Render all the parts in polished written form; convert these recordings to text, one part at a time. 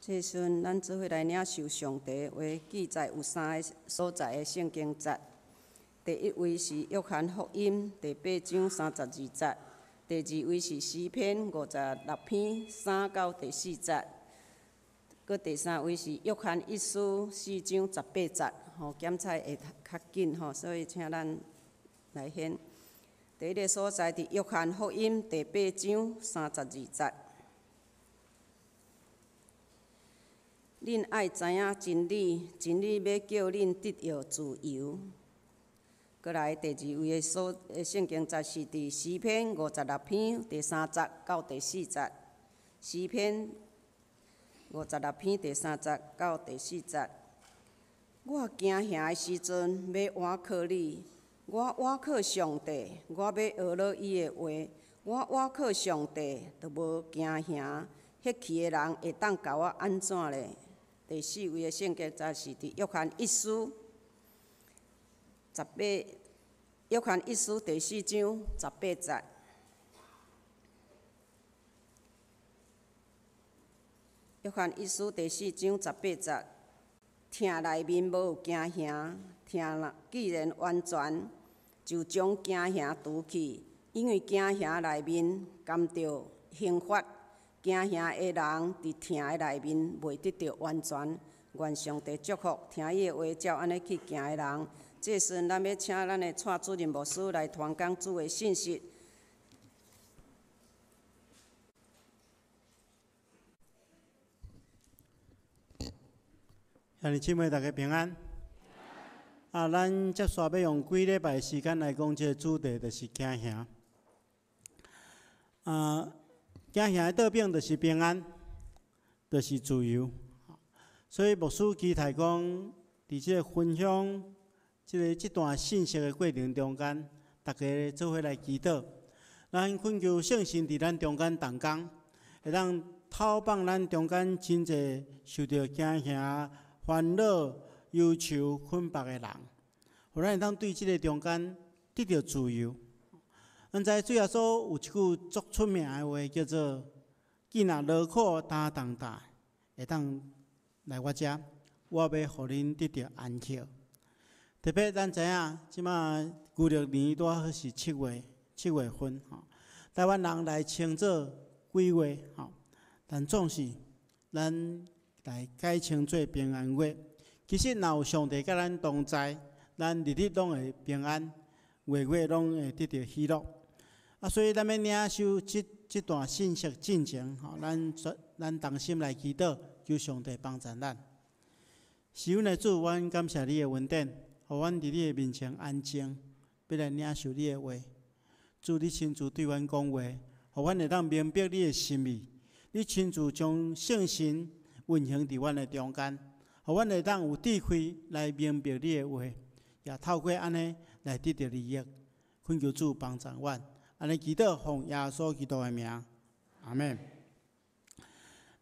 這時陣，咱做伙來領受上帝話，記載有三个所在的聖經節。第一位是約翰福音第八章32節，第二位是詩篇56篇3到第4節，閣第三位是約翰一書四章十八節。吼，檢採會較緊吼，所以請咱來掀。第一个所在佇約翰福音第八章三十二節。恁愛知影真理，真理欲叫恁得著自由。閣來第二位的所聖經節是佇詩篇五十六篇第三節到第四節。詩篇五十六篇第三節到第四節。我驚嚇的時陣，欲倚靠你；我倚靠上帝，我欲學了伊的話。我倚靠上帝，就無驚嚇。彼去的人會當共我按怎咧？第四位的聖經節是佇約翰一書十八，約翰一書第四章十八節。約翰一書第四章十八節，疼內面無有驚嚇，疼既然完全，就將驚嚇除去，因為驚嚇內面含著刑罰。驚嚇的人佇疼的內面袂得著完全。願上帝祝福聽伊的話，照按呢去行的人。這時陣，咱欲請咱的蔡主任牧師來傳講主的信息。兄弟姊妹，大家平安。啊，咱接紲欲用幾禮拜時間來講這个主題，就是驚嚇。啊，驚嚇的倒反就是平安，就是自由。所以牧師期待講，佇這个分享這个這段信息的過程中間，大家做伙來祈禱，咱懇求聖神佇咱中間動工，會當透放咱中間真濟受著驚嚇、煩惱、憂愁、捆縛的人，予咱會當對這个中間得著自由。咱知主耶穌有一句足出名的話，叫做：既若勞苦擔重擔，會當來我遮，我欲予恁得著安息。特別咱知影，這馬舊曆年拄好是七月，七月份吼，台灣人來稱做鬼月吼，但總是咱來改稱做平安月。其實，若有上帝佮咱同在，咱日日攏會平安，月月攏會得著喜樂。啊，所以咱欲領受這這段信息進前，吼，咱咱同心來祈禱，求上帝幫助咱。是阮的主，阮感謝你的恩典，予阮佇你的面前安靜，欲來領受你的話。主，你親自對阮講話，予阮會當明白你的心意。你親自將聖神運行佇阮的中間，予阮會當有智慧來明白你的話，也透過按呢來得著利益。懇求主幫助阮。按呢祈禱，奉耶穌基督的名，阿們。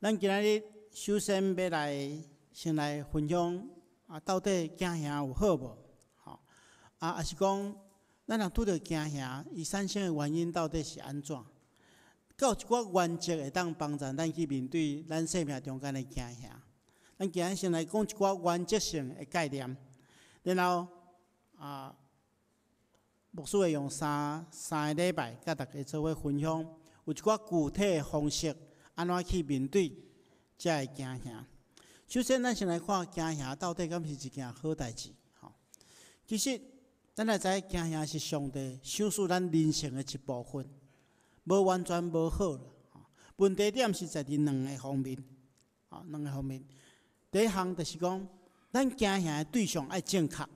咱今仔日首先欲來先來分享啊，到底驚嚇有好無？吼啊，抑是講咱若拄著驚嚇，伊產生的原因到底是按怎？閣有一寡原則會當幫助咱去面對咱生命中間的驚嚇。咱今仔日先來講一寡原則性的概念，然後啊，牧師會用三三个禮拜，佮大家做伙分享，有一寡具體的方式，按怎去面對這个驚嚇。首先，咱先來看驚嚇到底敢是一件好代誌？吼，其實咱來知驚嚇是上帝賞賜咱人性的一部分，無完全無好啦。問題點是在佇兩个方面，吼，兩个方面。第一項就是講，咱驚嚇的對象愛正確。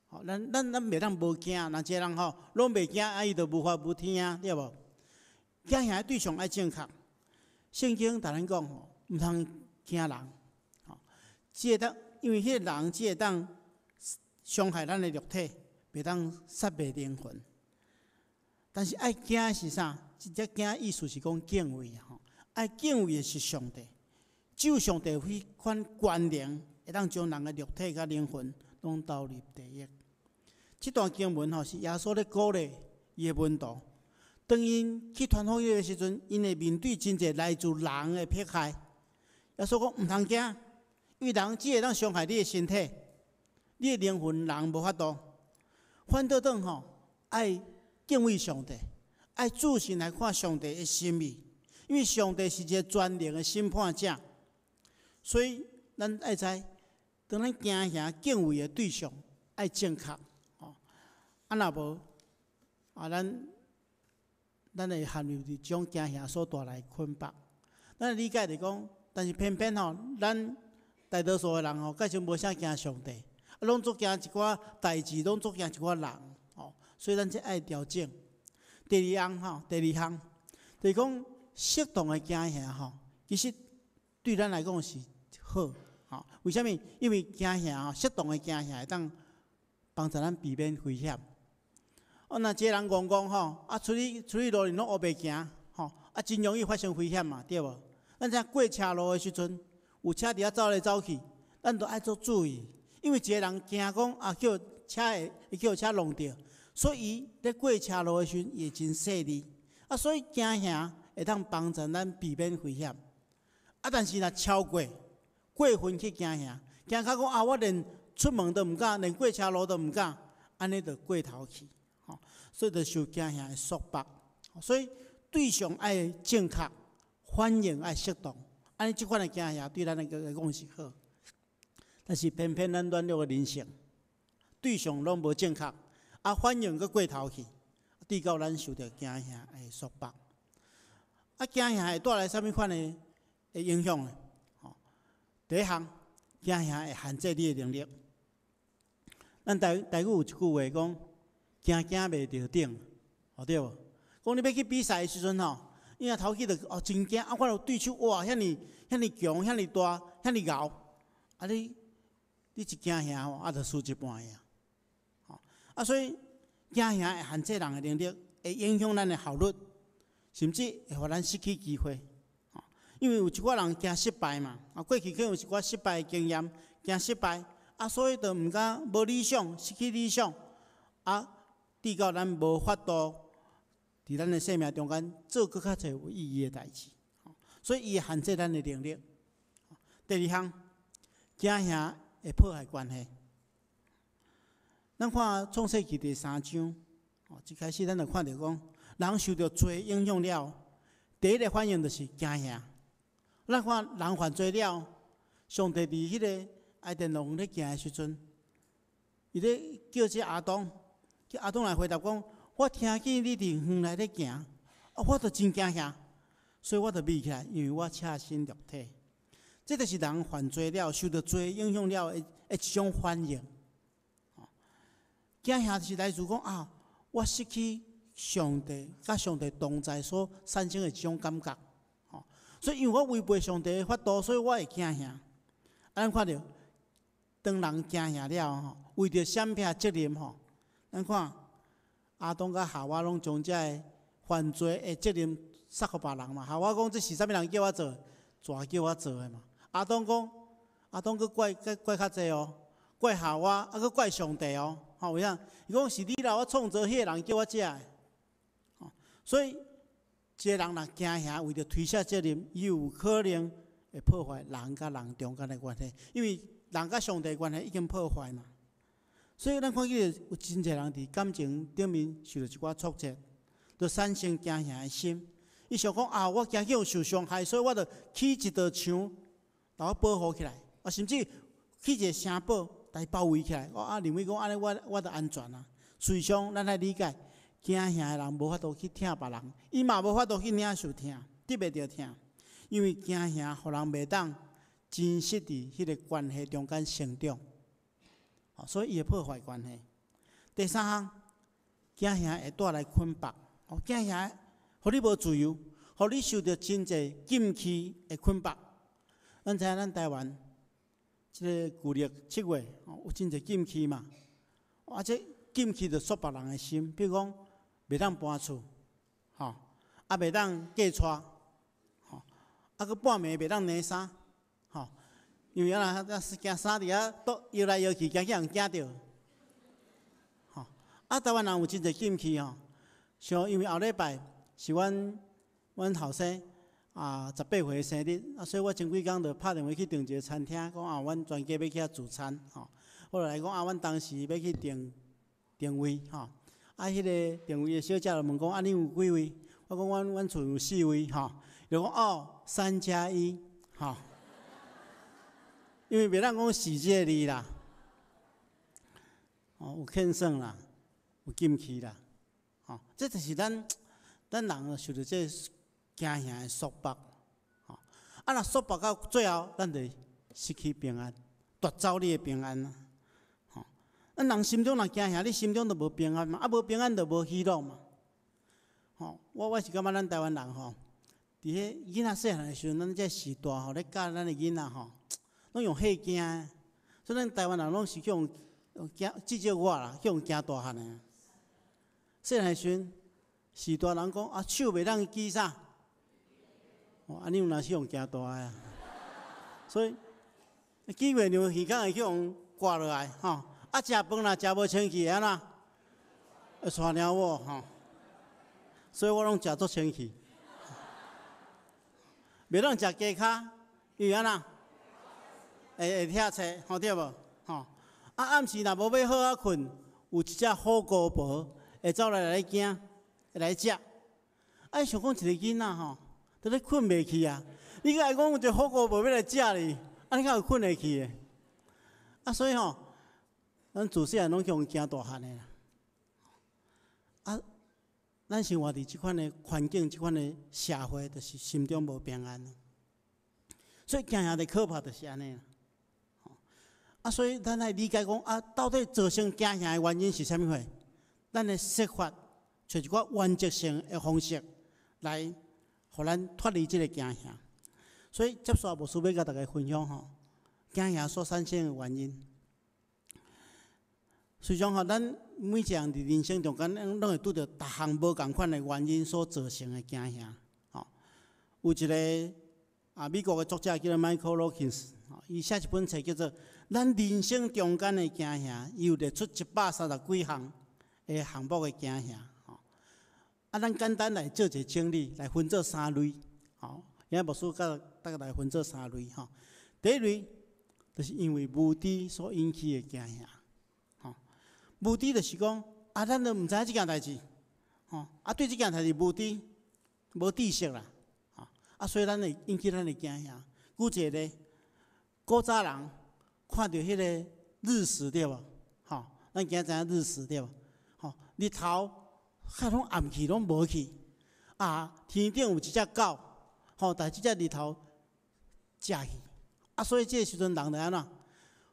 吼，咱咱咱袂當無驚，若一个人吼攏袂驚，啊伊就無法無天啊，對無？驚嚇的對象愛正確。聖經共咱講吼，毋通驚人，吼，只會當因為彼个人只會當傷害咱的肉體，袂當殺滅靈魂。但是愛驚的是啥？這只驚意思是講敬畏吼，愛敬畏的是上帝，只有上帝有彼款權能，會當將人的肉體佮靈魂攏投入地獄。這段經文吼是耶穌咧鼓勵伊的門徒，當𪜶去傳福音的時陣，𪜶會面對真濟來自人的迫害。耶穌講毋通驚，因為人只會當傷害你的身體，你的靈魂人無法度。反倒轉吼，愛敬畏上帝，愛注視來看上帝的心意，因為上帝是一個全能的審判者，所以咱愛知，當咱驚嚇敬畏的對象愛正確，吼，啊若無，啊咱會陷入佇這種驚嚇所帶來的捆綁。咱理解來講，但是偏偏吼，咱大多數的人吼，確實無啥驚上帝，啊，攏足驚一寡代誌，攏足驚一寡人，吼，所以咱這愛調整。第二項吼，第二項就是講適當的驚嚇吼，其實對咱來講是好，吼。為啥物？因為驚嚇吼，適當的驚嚇會當幫助咱避免危險。哦，若一個人戇戇吼，啊，出去路裡攏烏白行，吼，啊，真容易發生危險嘛，對無？咱知影過車路的時陣，有車佇遐走來走去，咱都愛做注意，因為一個人驚講啊，叫車會叫車挵著，所以伊咧過車路的時陣，伊會真細膩。啊，所以驚嚇會當幫助咱避免危險。啊，但是若超過過分去驚嚇，驚到講啊，我連出門都毋敢，連過車路都毋敢，按呢就過頭去，吼，所以就受驚嚇的束縛。所以對象愛正確，反應愛適當，按呢這款的驚嚇對咱來講是好。但是偏偏咱軟弱的人性，對象攏無正確，啊，反應閣過頭去，致到咱受著驚嚇的束縛。啊，驚嚇會帶來啥物款的影響呢？吼，第一項，驚嚇會限制你的能力。咱台語有一句話講：驚驚袂著頂，吼對無？講你欲去比賽的時陣吼，你若頭去就哦真驚，啊看著對手哇遐爾遐爾強，遐爾大，遐爾𠢕，啊你一驚嚇吼，啊就輸一半啊。吼，啊所以驚嚇會限制人的能力，會影響咱的效率，甚至會予咱失去機會。吼，因為有一寡人驚失敗嘛，啊過去可能有一寡失敗的經驗，驚失敗，啊所以就毋敢無理想，失去理想，啊，致到咱無法度佇咱的生命中間做閣較濟有意義的代誌。所以伊會限制咱的能力。第二項，驚嚇會破壞關係。咱看創世記第三章，哦，一開始咱就看著講，人受著罪影響了，第一個反應就是驚嚇。咱看人犯罪了，上帝佇彼個伊甸樂園咧行的時陣，伊咧叫這亞當，叫亞當來回答講：我聽見你佇園內咧行，啊，我就真驚嚇，所以我就避起來，因為我赤身露體。這就是人犯罪了，受著罪影響了的一種反應。驚嚇是來自講啊，我失去上帝，佮上帝同在所產生的一種感覺。吼，所以因為我違背上帝的法度，所以我會驚嚇。啊，咱看著，當人驚嚇了吼，為著閃避責任吼，咱看亞當佮夏娃攏將這个犯罪的責任捒予別人嘛。夏娃講這是啥物人叫我做？蛇叫我做的嘛。亞當講，亞當閣怪怪怪較濟哦，怪夏娃，啊閣怪上帝哦。吼，為啥？伊講是你來我創造彼个人叫我食的。吼，所以一个人若驚嚇，為著推卸責任，伊有可能會破壞人佮人中間的關係，因為人佮上帝關係已經破壞嘛。所以咱看見有真濟人佇感情頂面受著一寡挫折，就產生驚嚇的心。伊想講啊，我驚去受傷害，所以我就起一道牆，共我保護起來，啊，甚至起一個城堡來包圍起來。我啊認為講按呢，我就安全啊。事實上，咱愛理解，驚嚇的人無法度去疼別人，伊嘛無法度去領受疼，得袂著疼，因為驚嚇予人袂當真實佇彼個關係中間成長，所以伊會破壞關係。第三項，驚嚇會帶來捆綁，哦，驚嚇予你無自由，予你受著真濟禁區的捆綁。咱知影咱台灣這個舊曆7月，有真濟禁區嘛，啊，這禁區就束縛人的心，比如講袂當搬厝，吼，啊袂當嫁娶，吼，啊閣半暝袂當挒衫，吼，因為啊若驚衫佇遐倒搖來搖去，驚去予人驚著，吼，啊台灣人有真濟禁區吼，像因為後禮拜是阮後生18歲生日，啊，所以我前幾工就拍電話去訂一个餐廳，講啊，阮全家欲去遐聚餐，吼。我就來講啊，阮當時欲去訂訂位，吼。啊，彼个訂位的小姐就問講，啊，恁有幾位？我講阮厝有四位，吼。伊就講哦，3加1，吼。因為袂當講四這个字啦，哦，有欠算啦，有禁忌啦，吼。這就是咱人受著這驚嚇的束縛，吼。啊，若束縛到最後，咱就失去平安，奪走你的平安啦，吼。咱人心中若驚嚇，你心中就無平安嘛，啊，無平安就無喜樂嘛，吼。我是感覺咱台灣人吼，佇彼囡仔細漢的時陣，咱這序大吼咧教咱的囡仔吼，攏用嚇驚，所以咱台灣人攏是去予驚，至少我啦，去予驚大漢的。細漢時陣，序大人講啊，手袂當舉啥？哦，按呢有若是予驚大的啊。所以舉月娘耳孔會去予割落來，吼。啊，食飯若食無清氣會按怎？會娶貓某吼。所以我攏食足清氣。袂當食雞跤，因為按怎？會拆冊，吼對無？吼。啊，暗時若無欲好好睏，有一隻虎姑婆會走來來驚，會來食。啊，想講一個囡仔吼，佇咧睏袂去啊！你閣來講有一個虎姑婆欲來食你，啊，你敢有睏會去的？啊，所以吼，咱自細漢攏去予驚大漢的啦。啊，咱生活佇這款的環境、這款的社會，就是心中無平安。所以驚嚇的可怕就是按呢。啊，所以咱愛理解講啊，到底造成驚嚇的原因是啥物貨？咱的設法，揣一寡原則性的方式來，予咱脫離這个驚嚇。所以接紲牧師欲共大家分享吼，驚嚇所產生的原因。實際上吼，咱每一個人佇人生中間，攏會拄著逐項無仝款的原因所造成的驚嚇。吼，有一个啊，美國的作者叫做 Michael Lawkins，伊寫一本冊叫做《咱人生中間的驚嚇》，伊有列出130幾項的項目的驚嚇。吼，啊，咱簡單來做一個整理，來分做三類。吼，今仔牧師佮大家來分做三類。吼，第一類就是因為無知所引起的驚嚇。吼，無知就是講啊，咱都毋知影這件代誌，吼，啊，對這件代誌無知、無知識啦，吼，啊，所以咱會引起咱的驚嚇。舉一個例，古早人看著彼个日食對無？吼，咱今仔知影日食對無？吼，日頭較攏暗去，攏無去，啊，天頂有一隻狗，吼，共這隻日頭食去，啊，所以這个時陣人就按怎？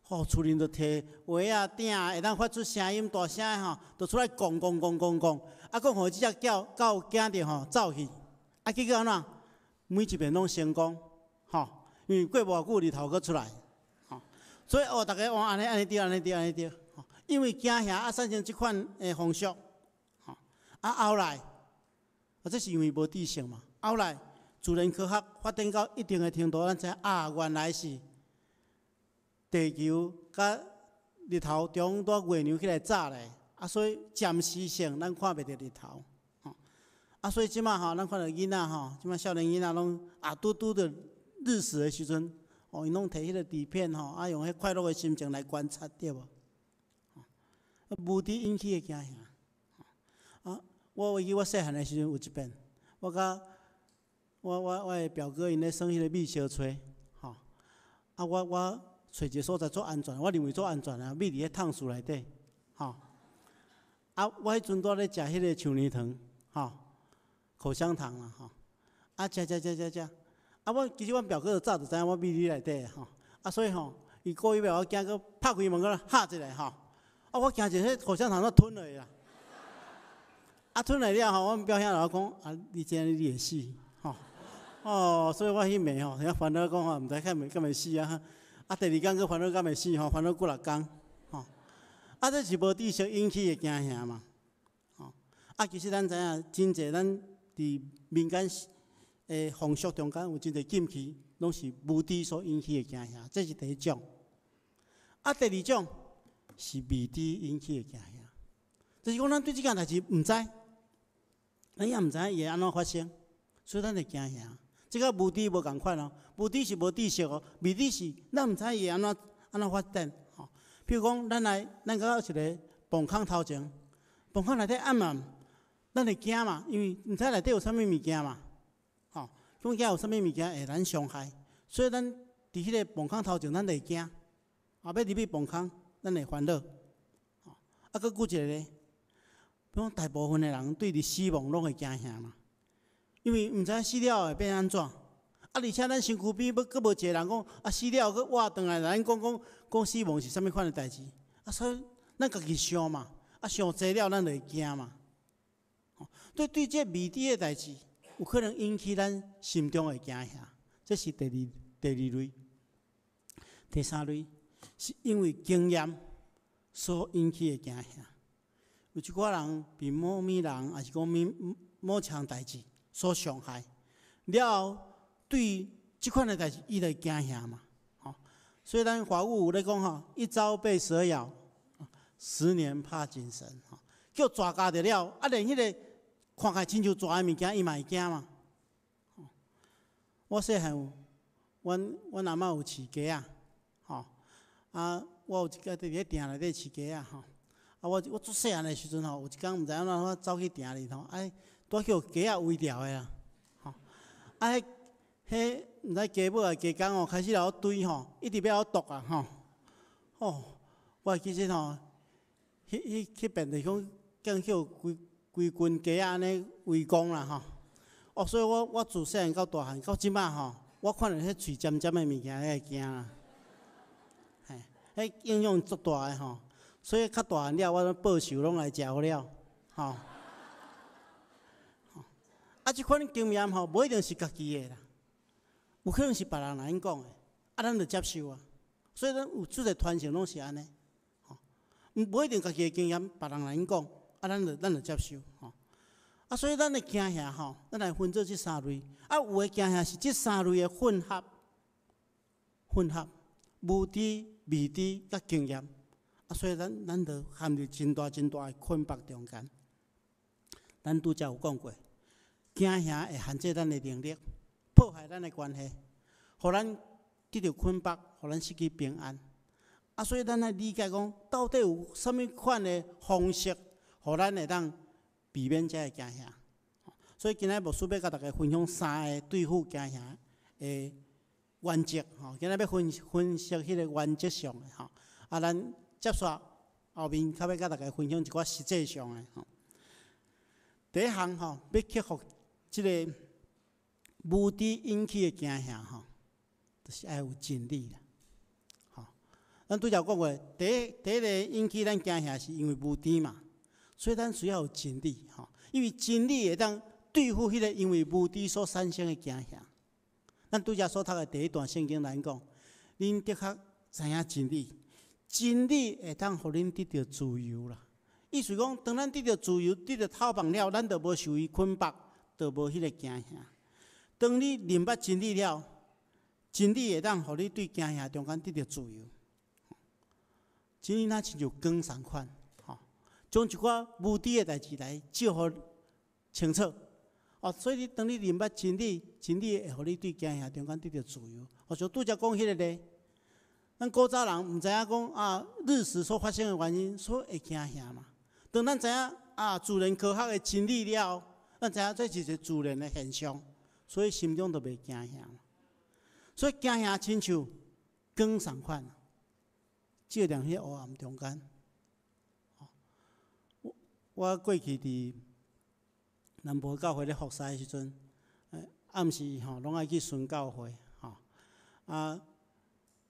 吼，厝裡就提鞋仔鼎，會當發出聲音大聲的吼，就出來講講講講講，啊，講予這隻狗狗驚著吼走去，啊，結果按怎？每一遍攏成功，吼，因為過無偌久日頭閣出來，吼，所以哦，逐家哦按呢按呢對，按呢對，按呢對，吼，因為驚嚇啊產生這款的風俗，吼，啊後來，啊這是因為無知識嘛，後來自然科學發展到一定的程度，咱知影啊，原來是地球佮日頭中拄月娘起來炸咧，啊，所以暫時性咱看袂著日頭，吼，啊，所以這馬吼，咱看著囡仔吼，這馬少年囡仔攏啊拄拄著日食的時陣，哦，𪜶攏提彼個底片吼，啊，用彼快樂的心情來觀察，對無？無知引起的驚嚇，啊，我會記我細漢的時陣有一遍，我佮我的表哥𪜶咧耍彼個秘相揣，吼，啊，我揣一个所在足安全，我認為足安全啊，覕佇彼桶欶內底，吼，啊，我彼陣拄咧食彼个樹奶糖，吼，口香糖啦，吼，啊，食食食食食，啊，我其實阮表哥就早就知影我覕佇內底吼，啊，所以吼，伊故意欲予我驚，閣拍開門閣嚇一下吼，啊，我驚一彼口香糖攏吞落去啦，啊，吞落了後，阮表兄就我講，啊，你這按呢你會死，吼，哦，所以我彼暝吼，遐煩惱講吼，毋知敢會死啊。啊，第二工閣煩惱敢會死吼，煩惱幾若工，吼。啊，這是無知識引起的驚嚇嘛，吼。啊，其實咱知影，真濟咱佇民間的風俗中間有真濟禁忌，攏是無知所引起的驚嚇，這是第一種。啊，第二種是未知引起的驚嚇，就是講咱對這件代誌毋知，咱也毋知影伊會按怎發生，所以咱會驚嚇。這佮無知無仝款哦，無知是無知識哦，未知是咱毋知伊會按怎按怎發展吼。比如講，咱來咱到一个墓坑頭前，墓坑內底暗暗，咱會驚嘛，因為毋知內底有啥物物件嘛，吼，總驚有啥物物件會咱傷害，所以咱佇彼个墓坑頭前，咱就會驚，啊，欲入去墓坑，咱會煩惱。啊，閣舉一個例，比如講大部分的人對佇死亡攏會驚嚇嘛，因為毋知死了後會變按怎。啊，而且咱身軀邊欲閣無一個人講，啊，死了後閣活轉來，來咱講講講死亡是啥物款的代誌。啊，所以咱家己想嘛，啊，想濟了，咱就會驚嘛。對對，這未知的代誌，有可能引起咱心中的驚嚇。這是第二類。第三類是因為經驗所引起的驚嚇。有一寡人被某物人，抑是講某某項代誌所傷害，了後對這款的代誌，伊就會驚嚇嘛。吼，所以咱華語有咧講吼，一朝被蛇咬，十年怕井繩。吼，叫蛇咬著了，啊，連彼个看起來親像蛇的物件，伊嘛會驚嘛。我細漢有，阮阮阿嬤有飼雞仔，吼，啊，我有一擺佇咧埕內底飼雞仔吼，啊，我足細漢的時陣吼，有一工毋知按怎我走去埕裡頭，啊，拄予雞仔圍牢的啦，吼，啊，彼彼毋知雞母抑雞公吼，開始來追吼，一直欲我啄啊吼，哦，我會記得吼，彼彼邊就是講，敢予規規群雞仔按呢圍攻啦吼，哦，所以我自細漢到大漢到這擺吼，我看著彼喙尖尖的物件，會驚啦，嘿，彼影響足大的吼，所以較大漢了，我攏報仇攏來食予了，吼。啊，這款經驗吼，無一定是家己的啦，有可能是別人來講的，啊，咱就接受啊。所以咱有這個傳承攏是按呢，吼，無一定家己的經驗，別人來講，啊，咱就接受，吼。啊，所以咱的驚嚇吼，咱來分做這三類。啊，有的驚嚇是這三類的混合，混合無知、未知佮經驗。啊，所以咱就陷入真大真大的捆縛中間。咱拄才有講過，驚嚇會限制咱的能力，破壞咱的關係，予咱得著捆縛，予咱失去平安。啊，所以咱愛理解講，到底有啥物款的方式，予咱會當避免這个驚嚇。所以今仔牧師欲共大家分享三个對付驚嚇的原則。吼，今仔欲分析彼个原則上的吼。啊，咱接續後面較欲共大家分享一寡實際上的吼。第一項吼，欲克服這个無知引起的驚嚇吼，就是愛有真理啦。吼，咱拄才有講過，第一个引起咱驚嚇是因為無知嘛，所以咱需要有真理吼，因為真理會當對付彼个因為無知所產生的驚嚇。咱拄才所讀的第一段聖經來講，恁的確知影真理，真理會當予恁得著自由啦。意思講，當咱得著自由、得著透放了，咱就無受伊捆縛，就無彼个驚嚇。當你認捌真理了，真理會當予你對驚嚇中間得著自由。真理若親像光仝款，吼，將一寡無知的代誌來照予清楚。哦，所以你當你認捌真理，真理會予你對驚嚇中間得著自由。哦，像拄才講彼個例，咱古早人毋知影講啊，日食所發生的原因，所以會驚嚇嘛。當咱知影啊，自然科學的真理了後，咱知影這是一個自然的現象，所以心中就袂驚嚇。所以驚嚇親像光仝款，照亮彼烏暗中間。我過去佇南部教會咧服侍的時陣，暗時吼攏愛去巡教會吼。啊，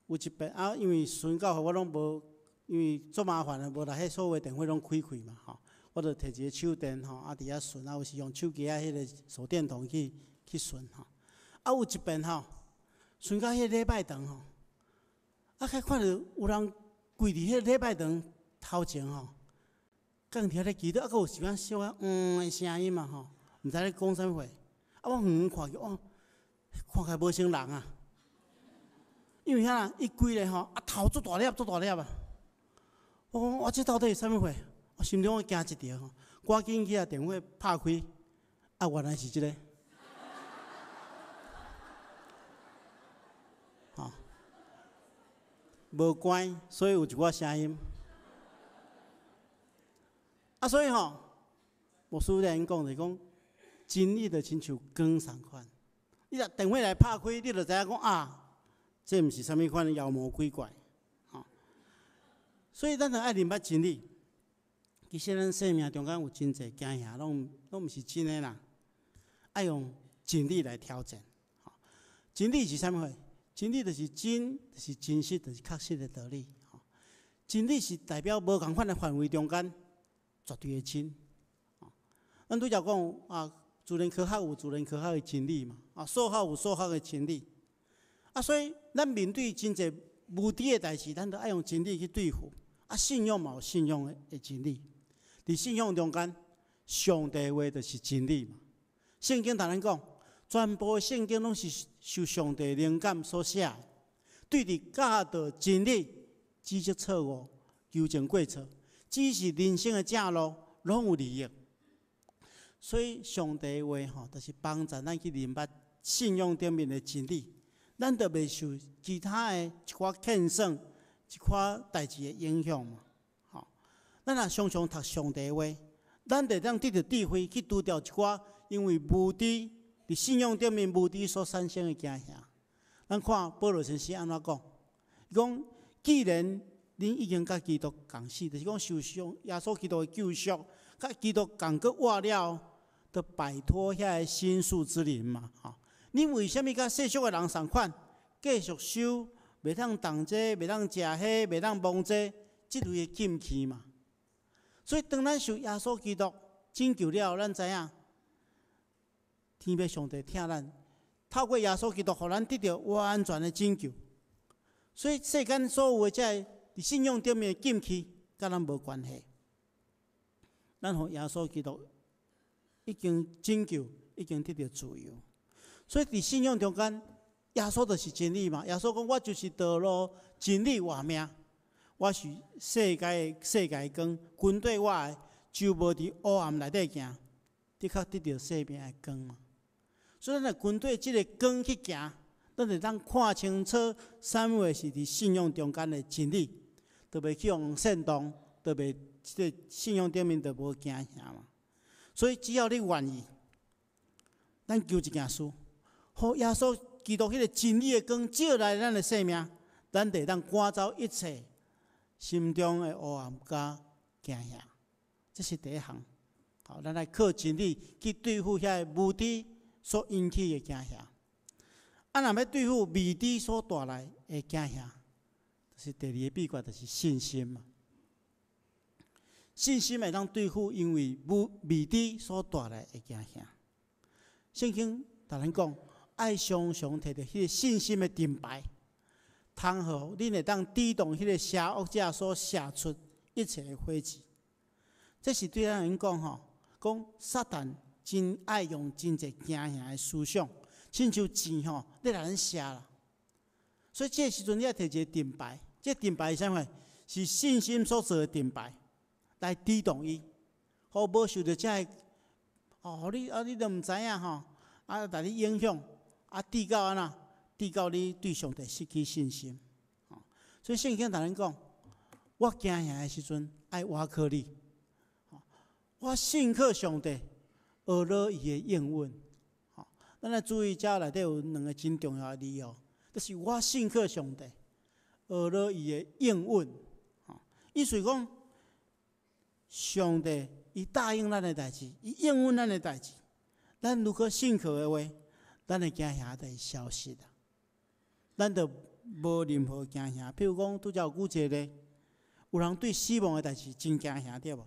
有一擺啊，因為巡教會我攏無，因為足麻煩的，無來彼所有電火攏開開嘛吼。我就提一個手電吼，啊佇遐巡，啊有時用手機仔彼个手電筒去巡吼。啊有一擺吼，巡到彼个禮拜堂吼，啊，才看著有人跪佇彼个禮拜堂頭前吼，佇遐咧祈禱，啊，閣有時間小可嗯的聲音嘛吼，毋知咧講啥物話。啊，我遠遠看去，哇，看起來無像人啊。因為啥？伊規个吼，啊頭足大粒，足大粒啊！我講我這到底是啥物貨？我心中驚一跳吼，趕緊去共電火拍開，啊，原來是這个。無關，所以有一寡聲音。啊，所以吼，牧師咧講就是講，真理就親像光仝款。你若電火來拍開，你就知影講啊，這毋是啥物款的妖魔鬼怪，吼。所以咱著愛認捌真理。其實咱生命中間有真濟驚嚇，攏毋是真的啦。愛用真理來挑戰。真理是啥物貨？真理就是真，就是真實，就是確實的道理。真理是代表無仝款的範圍中間絕對的真。咱拄才講啊，自然科學有自然科學的真理嘛，啊，數學有數學的真理。啊，所以咱面對真濟無知的代誌，咱都愛用真理去對付。啊，信仰嘛有信仰的真理。佇信仰中間，上帝話就是真理嘛。聖經同咱講，全部的聖經攏是受上帝靈感所寫的，對佇教導真理、指責錯誤、糾正過錯，指示人生的正路，攏有利益。所以上帝話吼，就是幫助咱去認捌信仰頂面的真理，咱就袂受其他的一寡騙算、一寡代誌的影響嘛。吼，咱若常常讀上帝話，咱就會當得著智慧去除掉一寡因為無知佇信仰頂面無知所產生的驚嚇。咱看保羅先生按怎講？伊講：既然恁已經佮基督共死，就是講受上耶穌基督的救贖，佮基督共閣活了，就擺脫遐个心術之靈嘛。吼，恁為啥物佮世俗的人仝款，繼續守袂當動這個，袂當食彼，袂當摸這個，這類的禁忌嘛？所以當咱受耶穌基督拯救了後，咱知影天父上帝疼咱，透過耶穌基督，予咱得著完全的拯救。所以世間所有的這个佇信仰頂面的禁忌，佮咱無關係。咱予耶穌基督已經拯救，已經得著自由。所以佇信仰中間，耶穌就是真理嘛。耶穌講：我就是道路、真理、活命。我是世界光，跟綴我的，就無佇黑暗內底行，的確得著生命的光嘛。所以，咱若跟綴這个光去行，咱就當看清楚啥物貨是佇信仰中間的真理，就袂去予煽動，就袂這个信仰頂面就無驚嚇嘛。所以，只要你願意，咱求一件事，予耶穌基督彼个真理的光照來咱的生命，咱就會當趕走一切心中的黑暗佮驚嚇。這是第一項。好，咱來靠真理去對付遐个無知所引起的驚嚇。啊，若欲對付未知所帶來的驚嚇，就是第二个秘訣，就是信心嘛。信心會當對付因為無未知所帶來的驚嚇。聖經同咱講，愛常常提著彼個信心的盾牌，通予恁會當抵擋彼个邪惡者所射出一切的火箭。這是對咱來講吼，講撒旦真愛用真濟驚嚇的思想，親像箭吼，咧來咱射啦。所以這个時陣你愛提一个盾牌，這个盾牌是啥物？是信心所做的盾牌，來抵擋伊，予無受著這个，哦，你啊，你都毋知影吼，啊，共你影響，啊，致到按怎？致到你對上帝失去信心。所以聖經同咱講，我驚嚇的時陣愛倚靠你，我信靠上帝，呵咾伊的應允。咱來注意，這內底有兩个真重要的字哦，就是我信靠上帝，呵咾伊的應允。意思講，上帝伊答應咱的代誌，伊應允咱的代誌，咱如果信靠的話，咱的驚嚇就會消失啦。咱就無任何驚嚇。譬如講，拄才有舉一个例，有人對死亡的代誌真驚嚇，對無？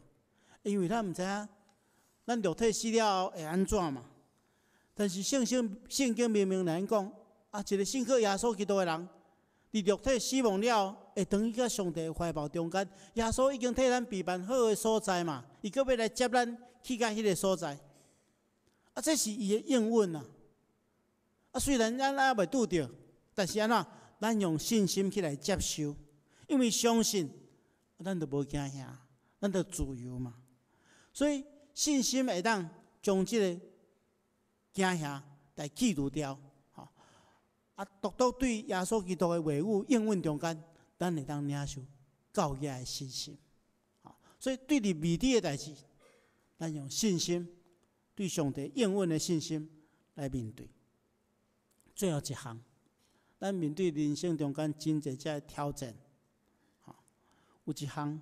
因為咱毋知影，咱肉體死了後會按怎嘛？但是聖經明明來講，啊，一个信靠耶穌基督的人，佇肉體死亡了後，會轉去佮上帝懷抱中間。耶穌已經替咱備辦好的所在嘛，伊閣欲來接咱去到彼个所在。啊，這是伊的應允啊！啊，雖然咱猶未拄著，但是按怎，咱用信心去來接受，因為相信，咱就無驚嚇，咱就自由嘛。所以信心會當將這个驚嚇來去除掉，吼。啊，獨獨對耶穌基督的話語應允中間，咱會當領受到額的信心。所以對佇未知的代誌，咱用信心對上帝應允的信心來面對。最後一項，咱面對人生中間真濟這个挑戰，有一項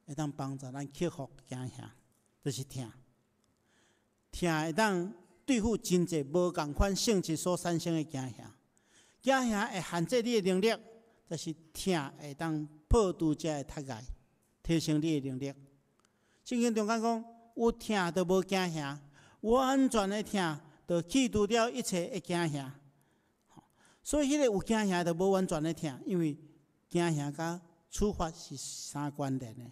會當幫助咱克服驚嚇，就是疼。疼會當對付真濟無仝款性質所產生的驚嚇。驚嚇會限制你的能力，但是疼會當破除這个窒礙，提升你的能力。聖經中間講，有疼就無驚嚇，完全的疼就去除掉一切的驚嚇。所以，彼個有驚嚇就無完全的疼，因為驚嚇佮處罰是相關聯的。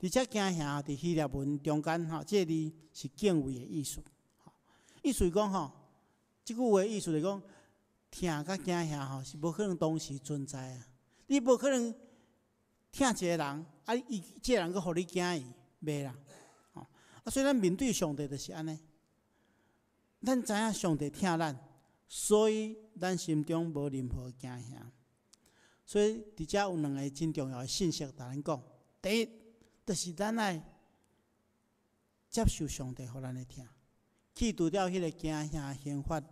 而且驚嚇佇希臘文中間吼，這個字是敬畏的意思。意思講吼，這句話意思是講，疼佮驚嚇吼是無可能同時存在啊！你無可能疼一個人，啊，伊這個人閣予你驚伊，袂啦。啊，所以咱面對上帝就是按呢。咱知影上帝疼咱，所以咱心中無任何驚嚇。所以佇遮有兩个真重要的信息，共咱講。第一，就是咱愛接受上帝予咱的疼，去除掉彼个驚嚇刑罰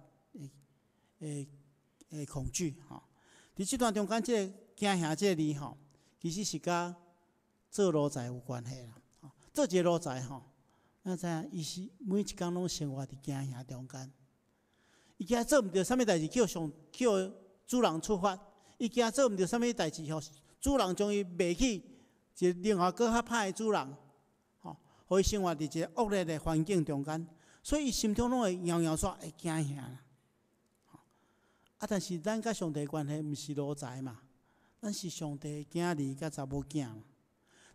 的恐懼吼。佇這段中間，這个驚嚇這个字吼，其實是佮做奴才有關係啦。做一個奴才吼，咱知影伊是每一工攏生活佇驚嚇中間。伊驚做毋著啥物代誌，去予主人處罰；伊驚做毋著啥物代誌，予主人將伊賣去一個另外閣較歹的主人，吼，予伊生活佇一個惡劣的環境中間，所以伊心中攏會搖搖煞會驚嚇啦。啊，但是咱佮上帝關係毋是奴才嘛，咱是上帝的囝兒佮查某囝嘛。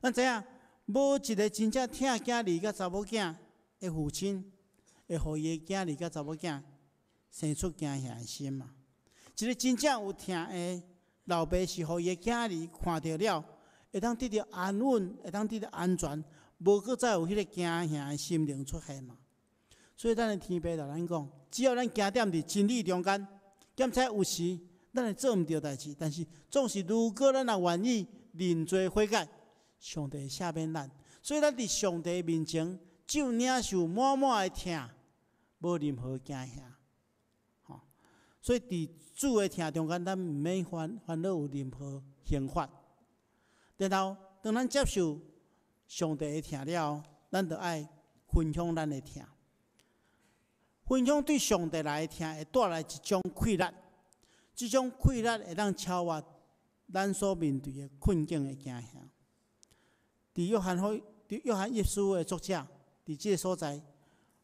咱知影，無一個真正疼囝兒佮查某囝的父親，會予伊的囝兒佮查某囝生出驚嚇的心嘛。一個真正有疼的老爸，是予伊的囝兒看著了，會當得著安穩，會當得著安全，無閣再有彼個驚嚇的心靈出現嘛。所以，咱的天父共咱講，只要咱行踮佇真理中間，兼且有時咱會做毋著代誌，但是總是如果咱若願意認罪悔改，上帝會赦免咱。所以，咱佇上帝面前就領受滿滿的疼，無任何驚嚇。吼，所以佇主的疼中間，咱毋免煩惱有任何刑罰。然後，當咱接受上帝的疼了後，咱就愛分享咱的疼。分享對上帝來的疼，會帶來一種氣力，這種氣力會當超越咱所面對的困境的驚嚇。佇約翰一書的作者，佇這个所在，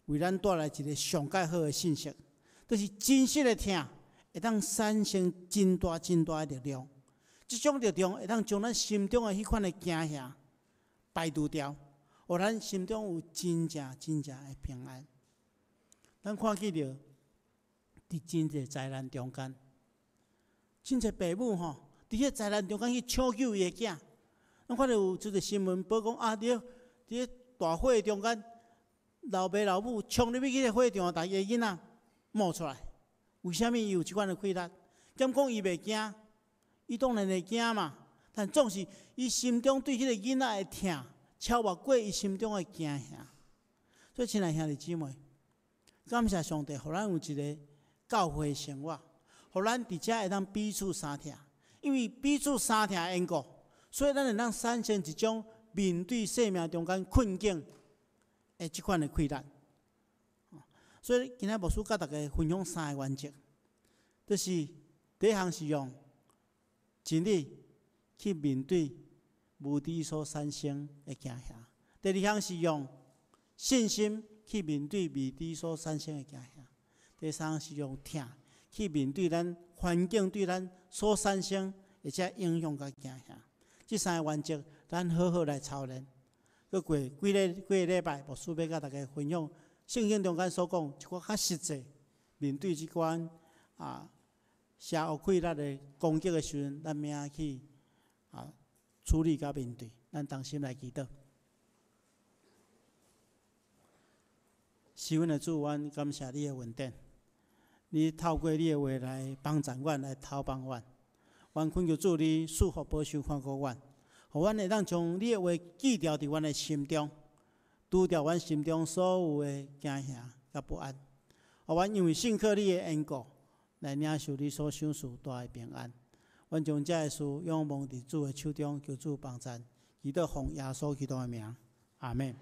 為咱帶來一个上蓋好的信息，就是真實的疼會當產生真大真大的力量。這種力量會當將咱心中的彼款的驚嚇排除掉，予咱心中有真正真正的平安。咱看見著，佇真濟災難中間，真濟爸母吼，佇彼个災難中間去搶救伊的囝。咱看著有這个新聞報講啊，佇咧大火中間，老爸老母衝入去彼个火場，共伊的囡仔冒出來。為啥物伊有這款的氣力？敢講伊袂驚？伊當然會驚嘛。但總是伊心中對彼个囡仔的疼，超越過伊心中的驚嚇。所以，親愛兄弟姊妹，感謝上帝，予咱有一个教會生活，予咱佇遮會當彼此相疼。因為彼此相疼的緣故，所以咱會當產生一種面對生命中間困境的這款的氣力。所以今仔牧師佮大家分享三个原則，就是第一項是用真理去面對無知所產生的驚嚇；第二項是用信心去面對未知所產生的驚嚇；第三項是用疼去面對咱環境對咱所產生的這影響佮驚嚇。這三个原則，咱好好來操練。閣過幾个禮拜，牧師欲佮大家分享聖經中間所講一寡較實際面對這款邪惡氣力的攻擊的時陣，咱欲按怎去處理佮面對。咱同心來祈禱。是阮的主，阮感謝你的恩典。你透過你的話來幫助阮，來透幫阮。阮懇求主你賜福保守看顧阮，予阮會當將你的話記牢佇阮的心中，除掉阮心中所有的驚嚇佮不安。予阮因為信靠你的緣故，來領受你所賞賜大的平安。阮將這个事仰望佇主的手中，求主幫贊，祈禱奉耶穌基督的名，阿門。